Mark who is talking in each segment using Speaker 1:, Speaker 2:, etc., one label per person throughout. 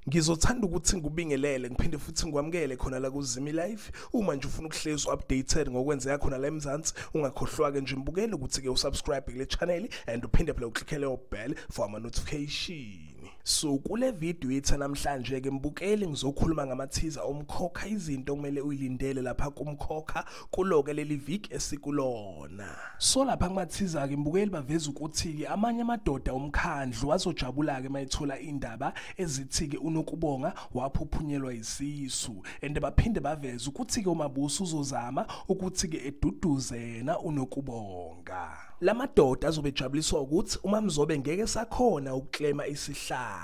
Speaker 1: Ngizothanda ukuthi ngikubingelele ngiphinde futhi ngikwamukele khona la kuZimi Live. Uma nje ufuna ukuhlezi updated ngokwenzeka khona la eMzansi, ungakhohlwa-ke nje mbukele ukuthi-ke usubscribe kule channel and uphinde phela uklikhele leyo bell for ama-notification. So kule video yethu namhlanje ke mbukeli, ngizokhuluma ngama-teaser omkhokha, izinto okumele uyilindele lapha kumkhokha kulo-ke leli viki esikulona. So lapha kuma-teaser ke mbukeli, baveza ukuthi-ke amanye amadoda omkhandlu azojabula-ke mayethola indaba ezithi-ke uNokubonga waphuphunyelwa isisu, and baphinde baveze ukuthi-ke uMabuso uzozama ukuthi-ke eduduze yena uNokubonga. Lamadoda azobe ejabuliswa ukuthi uMamzobe ngeke sakhona ukuklema isihlalo.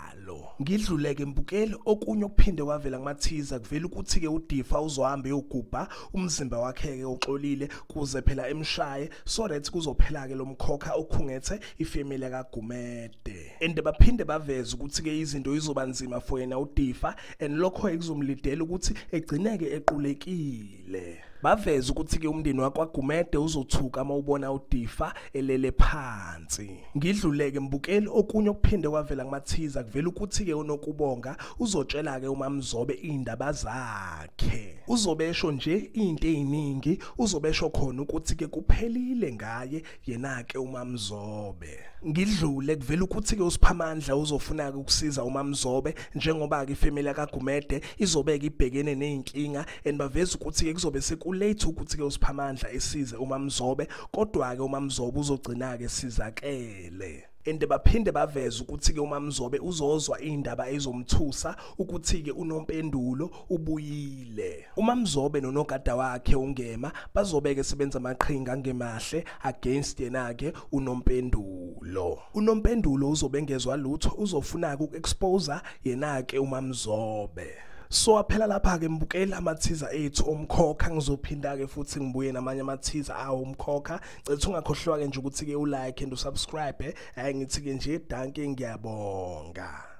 Speaker 1: Ngidluleke mbukeli, okunye okuphinde kwavela kuma-teaser, kuvela ukuthi-ke uDifa uzohamba eyogubha umzimba wakhe-ke uxolile kuze phela emshaye, so that kuzophela-ke lo mkhokha okhungethe ifemeli kaGumede. And baphinde baveze ukuthi-ke izinto izoba nzima for yena uDifa, and lokho-ke kuzomlidela ukuthi egcineke equlekile. Baveze ukuthi-ke umndeni wakwaGumede uzothuka uma ubona uDifa elele phansi. Ngidluleke mbukeli, okunye okuphinde kwavela kuma-teaser, kuvela ukuthi-ke uNokubonga uzotshela-ke uMamzobe iy'ndaba zakhe. Uzobe esho nje into ey'ningi, uzobe esho khona ukuthi-ke kuphelile ngaye yena-ke uMamzobe. Ngidlule, kuvela ukuthi-ke uSiphamandla uzofuna-ke ukusiza uMamzobe njengoba-ke ifemeli kaGumede izobe-ke ibhekene ney'nkinga, and baveza ukuthi-ke kuzobe seku-late ukuthi-ke uSiphamandla esize uMamzobe, kodwa-ke uMamzobe uzogcina-ke sizakele. And baphinde baveze ukuthi-ke uMamzobe uzozwa indaba ezomthusa ukuthi-ke uNompendulo ubuyile. UMamzobe nonogada wakhe uNgema bazobe-ke sebenza amaqhinga angemahle against yena-ke uNompendulo. UNompendulo uzobe engezwa lutho, uzofuna-ke uku-expose yena-ke uMamzobe. So aphela lapha-ke mbukeli ama-teaser ethu omkhokha. Ngizophinda-ke futhi ngibuye namanye ama-teaser awo umkhokha. Cethu ungakhohlwa-ke nje ukuthi-ke ulike and usubscribe. Ngithi-ke nje dankie, ngiyabonga.